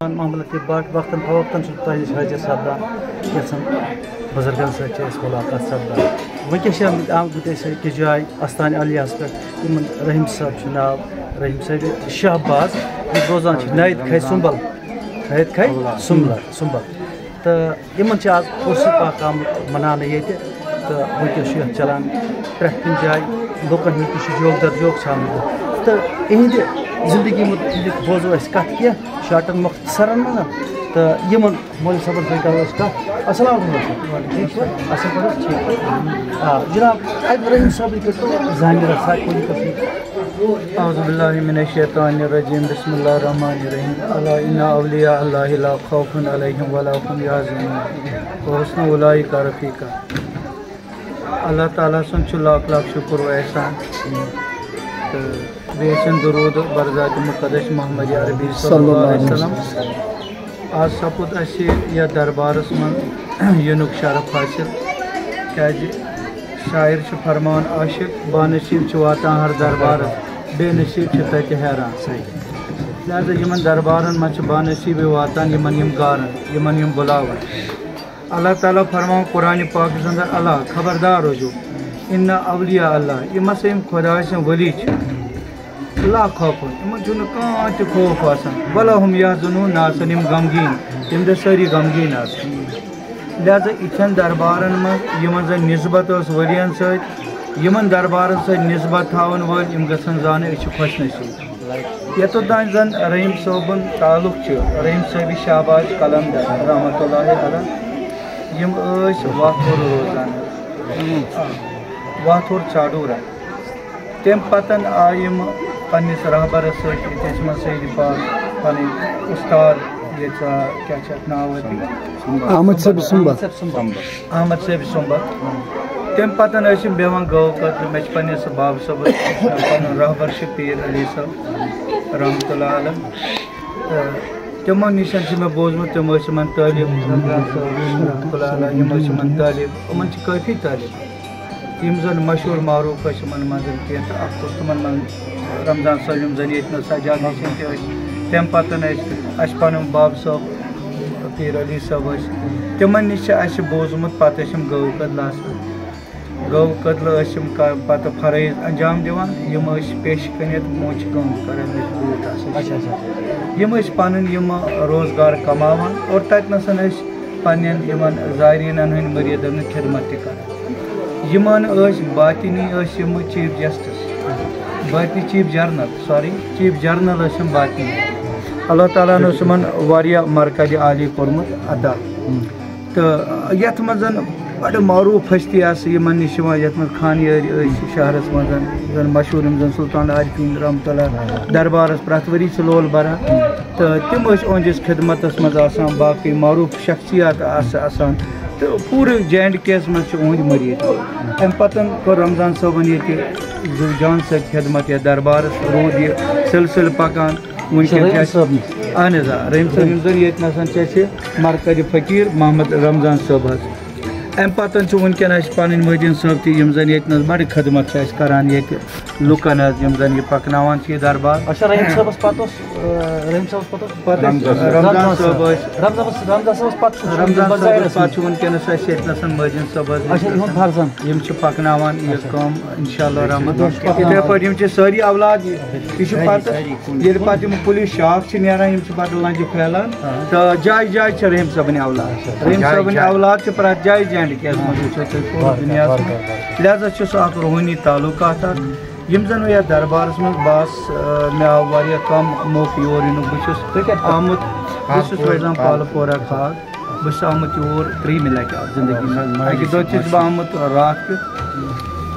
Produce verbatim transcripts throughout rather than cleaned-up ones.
محمد لطیف بٹ، وقتاً فوقتاً چھُس بہٕ تۄہہِ نِش حٲضِر سپدان، کینٛژھن بُزرگن سۭتۍ چھِ اَسہِ مُلاقات سپدان۔ وٕنکیٚس چھِ آمٕتۍ، آمٕتۍ أسۍ أکِس جایہِ، آستانہِ عالیہس پٮ۪ٹھ، یِمن رحیم صٲب چھُ ناو، رحیم صٲبِ شہباز، یُس روزان چھِ نایِد کھے سُمبل، نایِد کھے سُمبل، سُمبل۔ تہٕ یِمن چھِ آز عرسہِ پاک آمُت مناونہٕ ییٚتہِ، تہٕ وٕنکیٚس چھُ یَتھ چلان پرٛٮ۪تھ کُنہِ جایہِ، لُکن ہُنٛد تہِ چھُ جوک در جوک چھُ آمُت۔ تہٕ یِہنٛدِ زندگی مُتعلق بوزو أسۍ کَتھ کینٛہہ شاٹن مۄختصرن منٛز، تہٕ یِمن مولوی صٲبن سۭتۍ کرو أسۍ کَتھ۔ السلام علیکم۔ ٹھیٖک چھُوا؟ اَصٕل پٲٹھۍ حظ؟ ٹھیٖک۔ آ، جناب، اَتہِ رحیم صٲبٕنۍ کٔرۍتو ظٲہِر سا کُنہِ قٕسمٕچ۔ اعوذ باللہ من الشیطان الرجیم، بسم اللہ الرحمن الرحیم، الا ان اولیاء اللہ لا خوف علیہم ولا هم یحزنون، وحسن اولئک رفیقا۔ اللہ تعالیٰ سُنٛد چھُ لاکھ لاکھ شُکر و احسان۔ تہٕ بیٚیہِ ٲسِن درود بر ذات مقدس محمد عربی صلی اللہ علیہ وسلم۔ آز سپُد اَسہِ یَتھ دربارس منٛز یِنُک شرف حٲصِل، کیٛازِ شاعر چھُ فرمان عاشق، بانصیب چھُ واتان ہر دربارس، بے نصیب چھِ تَتہِ حیران۔ لہذا یِمن دربارن منٛز چھِ بانصیبٕے واتان، یِمن یِم گارن، یِمن یِم بُلاون۔ اللہ تعالیٰ فرماوان قرآن پاکس اندر، اللہ خبردار روزو، ان اولیاء اللہ، یِم ہسا یِم خۄداے سٕنٛدۍ ؤلی چھِ، لا خوف، یِمن چھُنہٕ کانٛہہ تہِ خوف آسان، ولا هم یحزنون، نہ آسن یِم غمگیٖن، تَمہِ دۄہ سٲری غمگیٖن آسان۔ لہذا یِتھٮ۪ن دربارن منٛز یِمن زن نسبت ٲس ؤلین سۭتۍ، یِمن دربارن سۭتۍ نسبت تھاون وٲلۍ، یِم گژھن زانٕنۍ أسۍ چھِ خۄش نصیب۔ یوٚتتھ تام زن رحیم صٲبُن تعلق چھُ، رحیم صٲبِ شہباز قلندر رحمتہ اللہ علیہ، یِم ٲسۍ واتھوٗر روزان، آ، واتھوٗر چاڈورہ۔ تَمہِ پتہٕ آیہِ یِم پننِس رہبرس سۭتۍ، ییٚتہِ ٲسۍ یِمن سید پاک پنٕنۍ اُستاد، ییٚتہِ سا، کیٛاہ چھِ اَتھ ناو اَتہِ؟ احمد صٲب سُمبل۔ احمد صٲب سُمبل۔ تَمہِ پتہٕ ٲسۍ یِم بیٚہوان گٲو کٔدلہٕ۔ مےٚ چھِ پننِس بابہٕ صٲبس، پنُن رہبر چھُ پیٖر علی صٲب رحمتہ اللہ علیہ۔ تہٕ تِمو نِش چھُ مےٚ بوٗزمُت، تِم ٲسۍ یِمن طٲلب، رحمتہ اللہ علیہ، یِم ٲسۍ یِمن طٲلب، یِمن چھِ کٲفی طٲلب، یِم زن مشہوٗر معروٗف ٲسۍ یِمن منٛز کینٛہہ، تہٕ اکھ اوس تِمن منٛز رمضان صٲب، یِم زن ییٚتہِ نس سجاد نِش تہِ ٲسۍ۔ تَمہِ پتہٕ ٲسۍ اَسہِ پنُن بابہٕ صٲب، پیٖر علی صٲب ٲسۍ، تِمن نِش چھِ اَسہِ بوٗزمُت، پتہٕ ٲسۍ یِم گٲو کٔدلہٕ آسان۔ گٲو کٔدلہٕ ٲسۍ یِم کا-، پتہٕ فرٲیض انجام دِوان، یِم ٲسۍ پیشہِ کٕنِتھ موچہِ کٲم کران، ییٚتہِ بوٗٹھ آسان۔ اچھا، اچھا، اچھا۔ یِم ٲسۍ پنٕنۍ یِم روزگار کماوان اور تتہِ نسن ٲسۍ پننٮ۪ن یِمن زائرینن ہٕنٛدۍ مریدن ہٕنٛز خدمت تہِ کران۔ یِمن ٲسۍ باطنی، ٲسۍ یِم چیف جسٹس، باطنی chief general, sorry, chief general ٲسۍ یِم باطنی۔ اللہ تعالیٰ ہن اوس یِمن واریاہ مرکز عالی کوٚرمُت عطا۔ تہٕ یَتھ منٛز زَن بَڑٕ معروٗف ہستی آسہٕ یِمَن نِش یِوان، یَتھ منٛز خانیٲرۍ ٲسۍ شہرَس منٛز زَن مشہوٗر، یِم زَن سُلطان عارفیٖن رحمتہ اللہ دربارَس پرٛٮ۪تھ ؤری چھِ لول بَران، تہٕ تِم ٲسۍ أہٕنٛدِس خدمتَس منٛز آسان، باقٕے معروٗف شخصیات آسہٕ آسان، تہٕ پوٗرٕ جے اینڈ کے یَس منٛز چھِ أہٕنٛدۍ مٔریٖد۔ اَمہِ پَتہٕ کوٚر رمضان صٲبَن ییٚتہِ زُو جان سۭتۍ خدمت یَتھ دربارَس، روٗد یہِ سِلسِلہٕ پَکان۔ وٕنکیٚن چھِ اَسہِ، اہن حظ، آ، رحیم صٲب، یِم زَن ییٚتہِ نَسَن چھِ اَسہِ مرکزِ فقیٖر محمد رمضان صٲب حظ۔ اَمہِ پَتہٕ چھُ وٕنکیٚن اَسہِ پَنٕنۍ مٲدیٖن صٲب تہِ، یِم زَن ییٚتہِ نَس بَڑٕ خدمت چھِ اَسہِ کَران ییٚتہِ لُکَن حظ، یِم زَن یہِ پَکناوان چھِ یہِ دربار۔ اچھا، رحیم صٲبَس پَتہٕ اوس، آ، رحیم صٲبَس پَتہٕ اوس پَتہٕ رمضان صٲب۔ رمضان صٲب ٲسۍ۔ رمضان صٲبَس، رمضان صٲبَس پَتہٕ چھُ وٕنکیٚن رمضان بَزاہِر صٲبَس پَتہٕ چھُ وٕنکیٚنَس اَسہِ ییٚتہِ نَسَن مٲدیٖن صٲب حظ۔ اچھا، یِہُنٛد فرزند۔ یِم چھِ پَکناوان یہِ اچھا۔ کٲم۔ انشاءاللہ رحمان۔ یِتھے پٲٹھۍ یِم چھِ سٲری اولاد، یہِ چھُ پتہٕ، ییٚلہِ پتہٕ یِم پُلیٖس شاخ چھِ نیران، یِم چھِ پتہٕ لنجہِ پھیلان۔ تہٕ جایہِ جایہِ چھِ رحیم صٲبٕنۍ اولاد۔ رحیم صٲبٕنۍ اولاد چھِ پرٛٮ۪تھ جایہِ جے اینڈ کے یَس منٛز، وٕچھو تُہۍ پوٗرٕ دُنیاہَس منٛز۔ لہذا چھُ سُہ اکھ روحٲنی تعلقات اکھ۔ یِم زن وۄنۍ یَتھ دربارس منٛز بس، آ، مےٚ آو واریاہ کم موقعہٕ یور یِنُک۔ بہٕ چھُس آمُت، بہٕ چھُس روزان پالہٕ پورہ کھاگ۔ بہٕ چھُس آمُت یور ترٛیٚیِمہِ لَٹہِ اَتھ زِندگی منٛز۔ اَکہِ دۄہ تہِ چھُس بہٕ آمُت راتھ کیُتھ،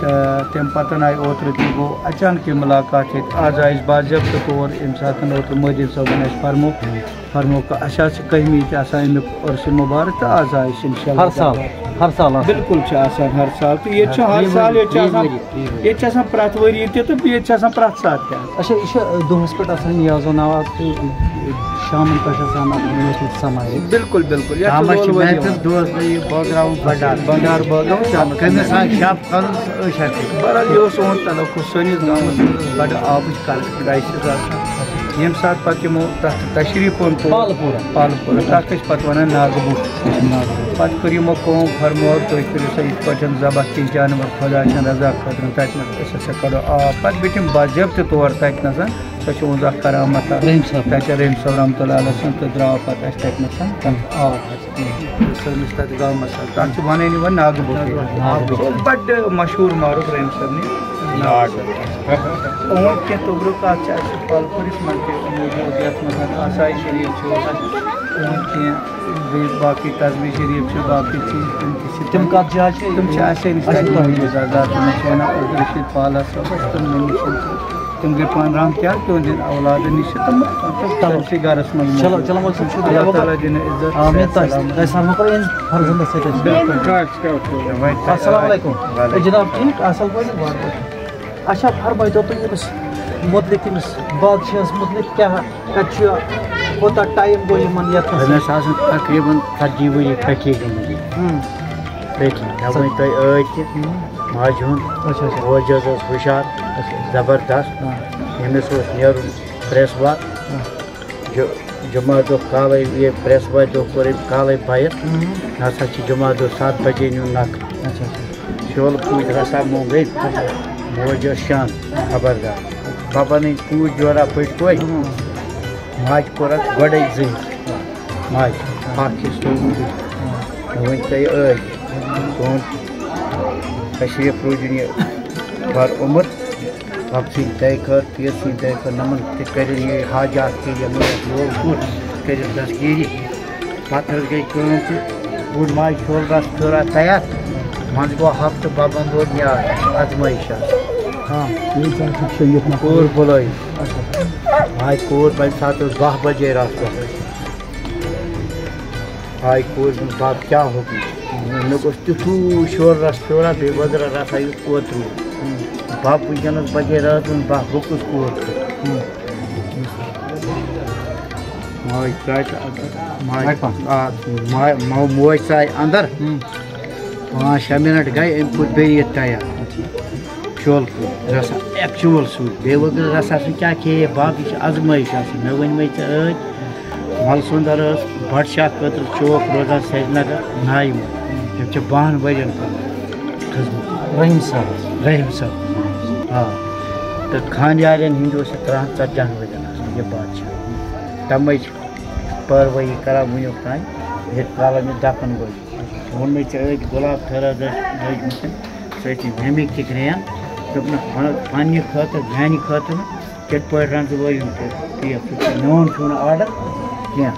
تہٕ تَمہِ پَتہٕ آیہِ اوترٕ تہِ گوٚو اچانکٕے مُلاقات ییٚتہِ۔ آز آیہِ أسۍ باضٲبطہٕ تور، ییٚمہِ ساتہٕ اوترٕ مٲدیٖن صٲبَن اَسہِ فرموو، فرموو کہِ اَسہِ حظ چھِ کٔہمہِ تہِ آسان اَمیُک عرسہِ مُبارک، تہٕ آز آیہِ أسۍ اِنشاء اللہ ہر سال، دربار۔ ہر سال آسان۔ بِلکُل چھِ آسان ہر سال، تہٕ ییٚتہِ چھُ ہر سال، ییٚتہِ چھِ آسان، ییٚتہِ چھِ آسان پرٛٮ۪تھ ؤری تہِ، تہٕ بیٚیہِ چھِ آسان پرٛٮ۪تھ ساتہٕ تہِ آسان۔ اچھا، یہِ چھُ دۄہَس پٮ۪ٹھ آسان نیازو نواز تہٕ شامَن پٮ۪ٹھ چھِ آسان اَتھ محفِل سَماے۔ بِلکُل، بِلکُل۔ یَتھ چھُ شامَس چھِ لول محفِل واریاہ۔ دۄہَس گٔے یہِ بٲگراوُن بَنڈار۔ بَنڈار بٲگراوُن شامَس۔ کٔمِس آسہِ شب کَرُن، أسۍ ہٮ۪کو۔ بہرحال، یہِ اوس سون تَلَف، سٲنِس گامَس منٛز ٲس بَڑٕ آبٕچ کَر کرٛایسِس آسان۔ ییٚمہِ ساتہٕ پَتہٕ یِمو تَتھ تَشریٖف اوٚن تور، پالہٕ پوٗرہ۔ پالہٕ پوٗرہ، تَتھ ٲسۍ پَتہٕ وَنان ناگہٕ بوٚٹھ۔ پَتہٕ کٔر یِمو کٲم، فرموو، تُہۍ کٔرِو سا یِتھ پٲٹھۍ ذبح کینٛہہ جانوَر، خۄدا سٕنٛدِ رضا خٲطرٕ، تَتہِ نَس أسۍ ہَسا کَڑو آب۔ پَتہٕ بیٖٹھۍ یِم باضٲبطہٕ طور تَتہِ نَس، سۄ چھِ اُہٕنٛز اَکھ کرامت اَکھ۔ رحیم صٲب۔ تَتہِ چھِ رحیم صٲب رحمتہ اللہ علیہ سُنٛد تہٕ درٛاو پَتہٕ اَسہِ تَتہِ نَس تَتھ آب حظ۔ سٲنِس تَتھ گامَس حظ، تَتھ چھِ وَنٲنی وۄنۍ ناگہٕ بوٚٹھ۔ ناگہٕ بوٚٹھ۔ بَڑٕ مشہوٗر معروٗف رحیم صٲبنہِ ناو۔ ناگ۔ اُہُنٛد کینٛہہ توٚبرُک کَتھ چھِ اَسہِ پَلہٕ پوٗرِس منٛز تہِ موٗجوٗد، یَتھ منٛز آسایہِ شریٖف چھُ، اُہُنٛد کینٛہہ بیٚیہِ باقٕے قصبہٕ شریٖف چھِ، باقٕے چیٖز تِم تہِ چھِ۔ تِم کَتھ جایہِ چھِ؟ تِم چھِ اَسہِ نِش اَسہِ تَتہِ تہِ موٗجوٗد حظ، اَتھ منٛز چھِ وَنان عبدالرشیٖد پالَس صٲبَس، تِم مےٚ نِش چھِ۔ تِم گٔے پانہٕ رحمتیار، تِہٕنٛدٮ۪ن اولادَن نِش چھِ تِم، تِم چلو۔ تٔمسٕے گَرَس منٛز چلو، موٗجوٗد۔ چلو، وۄنۍ چھُ شُکریہ۔ اللہ تعالیٰ دِنہٕ عزت، آمین۔ صحت تۄہہِ، سلامت۔ تۄہہِ سلامت کوٚر أہٕنٛدِس فرزندَس سۭتۍ أسۍ۔ بِلکُل۔ السلام علیکم۔ وعلیکم۔ اے جناب، ٹھیٖک، اَصٕل پٲٹھۍ؟ اچھا، فرمٲیتو تُہۍ ییٚمِس مُتعلِق، ییٚمِس بادشاہَس مُتعلِق کیٛاہ، کَتہِ چھُ، کوٗتاہ ٹایم گوٚو یِمَن یَتھ منٛز؟ أمِس آسَن تقریٖباً ژَتجی ؤری پٔکی گٔمٕتۍ۔ ہُم۔ پٔکی۔ مےٚ ؤنۍ تۄہہِ ٲدۍ تہِ، ہُم۔ ماجہِ ہُنٛد، اچھا، اچھا۔ موج حظ ٲس ہُشار، اچھا۔ زبردست۔ ہاں۔ ییٚمِس اوس نیرُن پرٛٮ۪س وار۔ ہاں۔ جُ-، جُمعہ دۄہ کالَے، یہِ پرٛٮ۪س وارِ دۄہ کوٚر أمۍ کالَے بَیَت۔ ہُم۔ نہ سا چھِ جُمعہ دۄہ سَتھ بَجے نیُن نَکھٕ۔ اچھا، اچھا۔ شولہٕ پوٗتۍ رَژھا مۄنٛگٕے، اچھا۔ موج ٲس شانٛد، خبردار۔ بَبَن ہٕنٛدۍ پوٗتۍ جورا پٔٹۍ پٔٹۍ۔ ہُم۔ ماجہِ کوٚر اَتھ گۄڈَے زٕہِر۔ ماجہِ، اَکھ چھِ سُہ۔ ہُم۔ مےٚ ؤنۍ تۄہہِ ٲدۍ۔ تُہُنٛد تشریٖف روٗزِن یہِ بر عمر۔ رۄب سٕنٛدِ دعایہِ خٲر، پیٖر سٕنٛدِ دعایہِ خٲر، نمن تہِ کٔرِن یہِ حاجات تہِ، یہِ مٲلِس لول کوٚر، کٔرِن دستگیٖری۔ پتہٕ حظ گٔے کٲم تہِ، کوٚر ماجہِ شول رس پھیورا تیار۔ منٛزٕ گوٚو ہفتہٕ ببن روٗد نیاد، ازمٲیِش حظ۔ ہاں، یہِ چھُ اَتھ شیٚیِتھ نفر۔ کوٗر بُلٲیِتھ۔ اچھا۔ ماجہِ کوٗر بَنہِ ساتہٕ ٲس باہ بجے راتھ پٮ۪ٹھ۔ ہاے کوٗر، بَب کیٛاہ حُکُم؟ مےٚ گوٚژھ تیُتھُے شور رَس پھیورا، بیٚیہِ وَزرا رَسا یُتھ اوترٕ۔ بَب وٕنکیٚنَس بَجے راتھ زَن باہ، بہٕ کُس کوٗر چھُس؟ ماجہِ ژاے تہٕ اَدٕ ماجہِ، اَتہِ پَتھ۔ آ، ما-، مو-، موج ژاے اَندَر۔ پانٛژھ شےٚ مِنَٹ گٔے، أمۍ کوٚر بیٚیہِ یہِ تیار۔ شول کوٚر رَسا ایکچُوَل سُے۔ بیٚیہِ ووٚن مےٚ، "رَسا سُہ کیٛاہ کھیٚیہِ بَب؟ یہِ چھِ آزمٲیِش آسان۔" مےٚ ؤنۍ مےٚ ژےٚ ٲدۍ، مَلہٕ سُنٛدر ٲس بَڈٕ شاہ خٲطرٕ چوک روزان سرینگر نایہِ منٛز۔ تٔمۍ چھِ بَہَن ؤرِین کٔرمٕژ خدمت۔ رحیٖم صٲبَس۔ رحیٖم صٲب۔ آ۔ تہٕ خانیارٮ۪ن ہِنٛدۍ اوس یہِ تٕرٛہَن ژَتجِہَن ؤرِین آسان یہِ بادشاہ۔ تَمَے چھِ پٲروٲیی کران وٕنیُک تام۔ ییٚتہِ کالَن یہِ دَفن گوٚو۔ ووٚن مےٚ ژےٚ أتھۍ گۄلاب تھٔر حظ ٲسۍ لٲجمٕتۍ، سُہ ٲسۍ مےٚ مِکۍ تہِ گرٛین۔ دوٚپنَکھ، وَن-، پنٛنہِ خٲطرٕ، میٛانہِ خٲطرٕ، تِتھ پٲٹھۍ رَنٛزٕ وٲیِو تہٕ تی ہسا چھُ، میون چھُنہٕ آرڈر کینٛہہ۔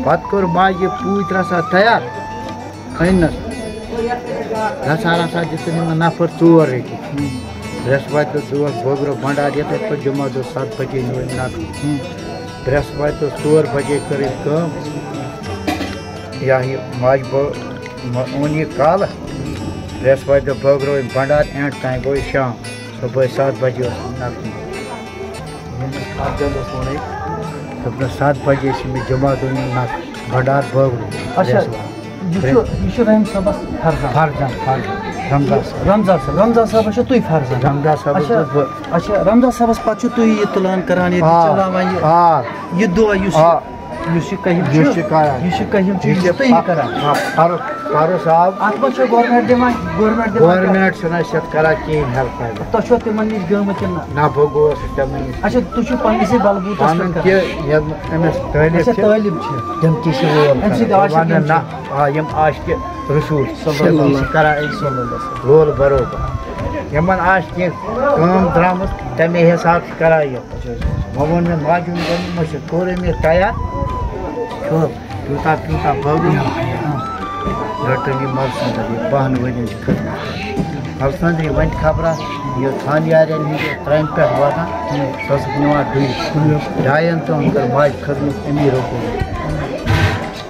پَتہٕ کوٚر ماجہِ یہِ پوٗتۍ رَژھا تیار، أننَس۔ رَژھا رَژھا دِتُن یِمَن نفر ژور رٔٹِتھ۔ برٛٮ۪سوارِ دۄہ دۄہَس بٲگرو بَنڈار یِتھَے پٲٹھۍ، جمعہ دۄہ سَتھ بجے نیوٗ أمۍ نقل۔ برٛٮ۪سوارِ دۄہ ژور بجے کٔر أمۍ کٲم۔ یا یہِ ماجہِ بٲ-، مہ-، اوٚن یہِ کالہٕ، برٛٮ۪سوارِ دۄہ بٲگرو أمۍ بَنڈار، اینٛڈ تام گوٚو یہِ شام، صُبحٲے سَتھ بَجے اوس نَقٕل۔ ییٚمِس اَتھ گَنٛڈَس ووٚنُے۔ دوٚپنَس، "سَتھ بَجے چھِ مےٚ جمعہ دۄہ نیُن نَقٕل، بَنڈار بٲگرو۔" اچھا، برٛٮ۪سوارِ۔ یہِ چھُ، یہِ چھُ رحیم صٲبَس فرزند۔ فرزند، فرزند، رمضان صٲب۔ رمضان صٲب، رمضان صٲبَس چھُ تُہۍ فرزند۔ رمضان صٲبَس اچھا، گوٚو بہٕ۔ اچھا، رمضان صٲبَس پَتہٕ چھُ تُہۍ یہِ تُلان کَران، ییٚتہِ آ، چلاوان یہِ، آ۔ یہِ دۄہ یُس آ۔ یُس یہِ کٔہِم چھُ، یُس یہِ کَران۔ یُس یہِ کٔہِم چھُ، یہِ یہِ چھُ چھُ تُہی پَ-، کَران۔ آ، پَرُس، پَرُس آو۔ اَتھ منٛز چھا گورمٮ۪نٛٹ دِوان، گورمٮ۪نٛٹ دِوان کیٛاہ؟ گورمٮ۪نٛٹ چھُنہٕ اَسہِ یَتھ کَران کِہیٖنۍ ہیلپ ویلپ۔ تۄہہِ چھُوا تِمَن نِش گٔمٕتۍ کِنہٕ نہ؟ نہ، بہٕ گوس نہٕ تِمَن نِش۔ اچھا، تُہۍ چھِو پنٛنِسٕے بَلبوٗتَس پَنُن پٮ۪ٹھ تہِ کَران؟ یِم أمِس طٲلب اچھا، چھِ، طٲلب چھِ۔ تِم تہِ چھِ لول اَمہِ سۭتۍ کَران۔ عاشق بہٕ وَنہٕ یِم نہ، چھِ۔ آ، یِم عاشقِ رسول صلی اللہ۔ چھِ کَران أکۍ سُنٛد لول بَروبَر۔ یِمَن آسہِ کینٛہہ کٲم درٛامٕژ، تَمے حِساب چھِ کَران یِم۔ وۄنۍ ووٚن مےٚ ماجہِ ہُنٛد ووٚن مےٚ، مےٚ چھُ، کوٚر أمۍ یہِ تیار۔ چھُ تیوٗتاہ، تیوٗتاہ بٲگرو۔ رٔٹٕن یہِ مَلہٕ سٲنٛدٕر، یہِ بَہَن ؤرِین چھِ خدمت۔ مَلہٕ سٲنٛدرِ وۄنۍ خبرا، یہِ خانیارٮ۪ن ہِنٛدِ ترٛامہِ پٮ۪ٹھ واتان، سُہ ٲسٕکھ نِوان ڈُنِتھ۔ ڈایَن دۄہَن کٔر ماجہِ خدمت أمیٖر حکوٗمت۔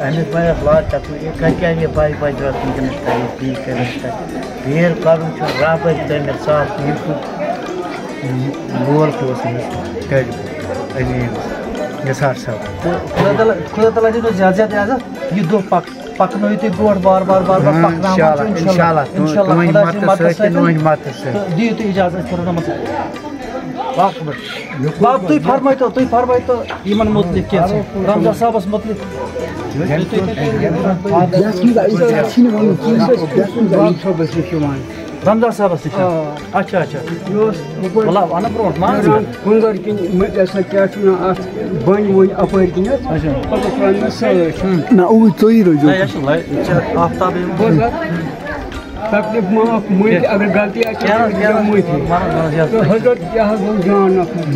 أمِس بَنٮ۪س لاچ تَتھ منٛز، یہِ کَتہِ کیٛاہ یہِ بَجہِ بَجہِ رَٹھ وٕنکیٚنَس کَرِ، یہِ پیٖر کَرٮ۪س کَتہِ؟ پیٖر کَرُن چھُ رابَر تعمیٖر صاف، یہِ چھُ لول تہِ اوس أمِس گَرِ أمیٖن نثار صٲب۔ تہٕ خۄدا تعالیٰ، خۄدا تعالیٰ دِنو زیادٕ زیادٕ اعزاز، یہِ دۄہ پَک-، پَکنٲیِو تُہۍ برونٛٹھ بار بار بار بار ہاں، پَکناوان چھُ اِنشاء اللہ، اِنشاء اللہ، اِنشاء اللہ، تُہٕنٛدِ خۄداے سٕنٛدِ مدتہٕ مدتہٕ سۭتۍ تہٕ سۭتۍ۔ تُہٕنٛدِ مدتہٕ سۭتۍ۔ تہٕ دِیِو تُہۍ اِجازت، أسۍ کَرو نماز۔ باب، تُہۍ فرمٲیتو، تُہۍ فرمٲیتو یِمن مُتعلِق کینٛہہ ژھا۔ رمضان صٲبس مُتعلِق۔ یَتھ منٛز، یَتھ چھِنہٕ وَنُن کینٛہہ، یَتھ منٛز باب صٲبس نِش یِوان۔ رمضان صٲبس نِش۔ آ۔ اچھا، اچھا۔ یہِ اوس یَپٲرۍ وَلہٕ، وَنہٕ برونٛٹھ، مان ژٕ۔ نیران کۄنٛگَر کِنۍ، مےٚ کیٛاہ سا، کیٛاہ چھُ ناو اَتھ، بٔنۍ ؤنۍ اَپٲرۍ کِنۍ حظ۔ اچھا۔ پَتہٕ اوس وَنان مےٚ سۭتۍ۔ نہ، اوٗرۍ ژٕے روزِو۔ نہ، یہِ چھُ لَ-، یہِ چھُ آفتاب یِوان۔ بوز حظ۔ تکلیف معاف، معافی، اگر غلطی آسہِ، کیٛاہ حظ، کیٛاہ حظ، تکلیف معافی۔ وَنان حظ یَتھ۔ تہٕ حضرت کیٛاہ حظ اوس جان نفر۔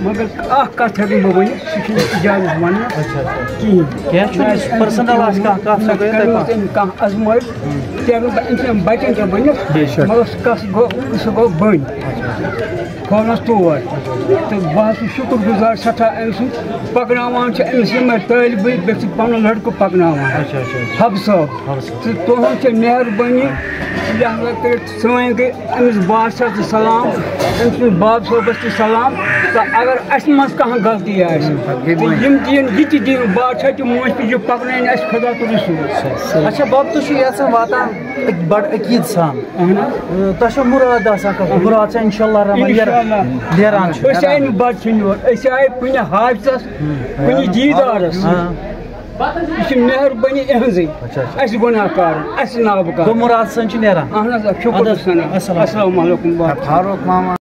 مگر اکھ کتھ ہٮ۪کہٕ بہٕ ؤنِتھ، سُہ چھُنہٕ اجازت وننس اچھا، اچھا۔ کِہیٖنۍ۔ کینٛہہ چھُنہٕ، یُس personal آسہِ کانٛہہ کتھ، سۄ نہ گٔیے تۄہہِ کرنس پتہٕ۔ أمۍ کانٛہہ ازمٲیِتھ، تہِ ہٮ۪کہٕ بہٕ أمۍ سٕنٛدٮ۪ن بچن تہِ ؤنِتھ، بے شک۔ مگر کس گوٚو، سُہ گوٚو بٔنۍ۔ کھولنس تور۔ تہٕ بہٕ حظ چھُس شُکُر گُزار سٮ۪ٹھاہ أمۍ سُنٛد، پکناوان چھِ أمِس یِمے طٲلبہِ، بیٚیہِ چھِ پنُن لڑکہٕ پکناوان۔ اچھا، اچھا، اچھا۔ حب صٲب۔ حب صٲب۔ تہٕ تُہٕنٛز چھےٚ مہربٲنی، لہذا کٔرِتھ سٲنۍ گٔے أمِس بادشاہ تہِ سلام، أمۍ سٕنٛدِس باب صٲبَس تہِ سلام۔ تہٕ اگر اَسہِ منٛز کانٛہہ غلطی آسہِ، تہٕ یِم دِیِن، یہِ تہِ دِیِن، بادشاہ تہِ موج تہِ، یہِ پَکنٲیِن اَسہِ خۄدا تہٕ رسول۔ اچھا باب، تُہۍ چھِو یَژھان واتان أکۍ بَڑٕ عقیٖد سان۔ اَہَن حظ۔ تۄہہِ چھو مُراد آسان کانٛہہ؟ مُراد چھا اِنشاء اللہ رحمان نیران؟ اِنشاء اللہ۔ نیران چھُ، أسۍ آیہِ نیران۔ نہٕ بَڑٕ چھِنہٕ یور، أسۍ آیہِ کُنہِ حافظَس، کُنہِ دیٖدارَس۔ ہاں۔ یہِ چھِ مہربٲنی اِہٕنٛزٕے۔ اچھا، اچھا۔ اَسہِ گۄناہ کارَن، اَسہِ نابہٕ کارَن۔ گوٚو مُراد سان چھِ نیران۔ اَہَن حظ، آ، شُکُر اَدٕ حظ، حظ۔ السلام۔ السلام علیکم ورحمۃ اللہ۔ فاروق ماما۔